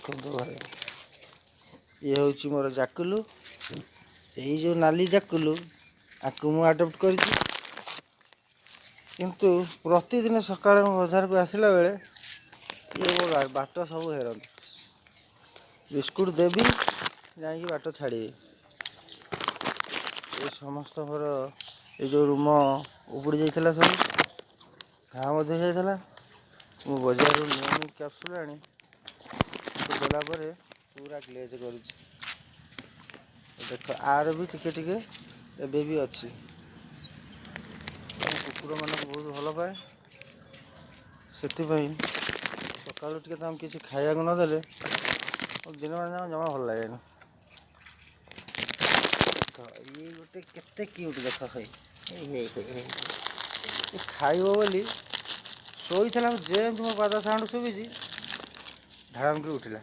ଦେଖନ୍ତୁ ଭାଇ, ଇଏ ହେଉଛି ମୋର ଜାକୁଲୁ। ଏଇ ଯେଉଁ ନାଲି ଜାକୁଲୁ, ଆକୁ ମୁଁ ଆଡ଼ପ୍ଟ କରିଛି। କିନ୍ତୁ ପ୍ରତିଦିନ ସକାଳେ ମୁଁ ବଜାରକୁ ଆସିଲା ବେଳେ ଇଏ ମୋ ବାଟ ସବୁ ହେରନ୍ତି। ବିସ୍କୁଟ ଦେବି, ଯାଇକି ବାଟ ଛାଡ଼ିବେ। ଏ ସମସ୍ତଙ୍କର ଏ ଯେଉଁ ରୁମ ଉପୁଡ଼ି ଯାଇଥିଲା, ସବୁ ଘା ମଧ୍ୟ ଯାଇଥିଲା। ମୁଁ ବଜାରରୁ ନିୟମିତ କ୍ୟାପସୁଲ୍ ଆଣି ଦେଲା ପରେ ପୁରା ଗ୍ଲେଜ୍ କରୁଛି। ଦେଖ, ଆର ବି ଟିକେ ଟିକେ ଏବେ ବି ଅଛି। ମୁଁ କୁକୁରମାନଙ୍କୁ ବହୁତ ଭଲ ପାଏ। ସେଥିପାଇଁ ସକାଳୁ ଟିକେ ତାଙ୍କୁ କିଛି ଖାଇବାକୁ ନଦେଲେ ଦିନମାନ ଯାକ ଜମା ଭଲ ଲାଗେନି। ଦେଖ, ଇଏ ଗୋଟେ କେତେ କ୍ୟୁଟ୍। ଦେଖ, ହେଇ ହେଇ ହେଇ ହେଇ ହେଇ, ଏ ଖାଇବ ବୋଲି ଶୋଇଥିଲା। ଯେମିତି ମୋ ପାଦ ସାଉଣ୍ଡ ଶୁଭିଛି, ଢାଡ଼ାମ କରି ଉଠିଲା।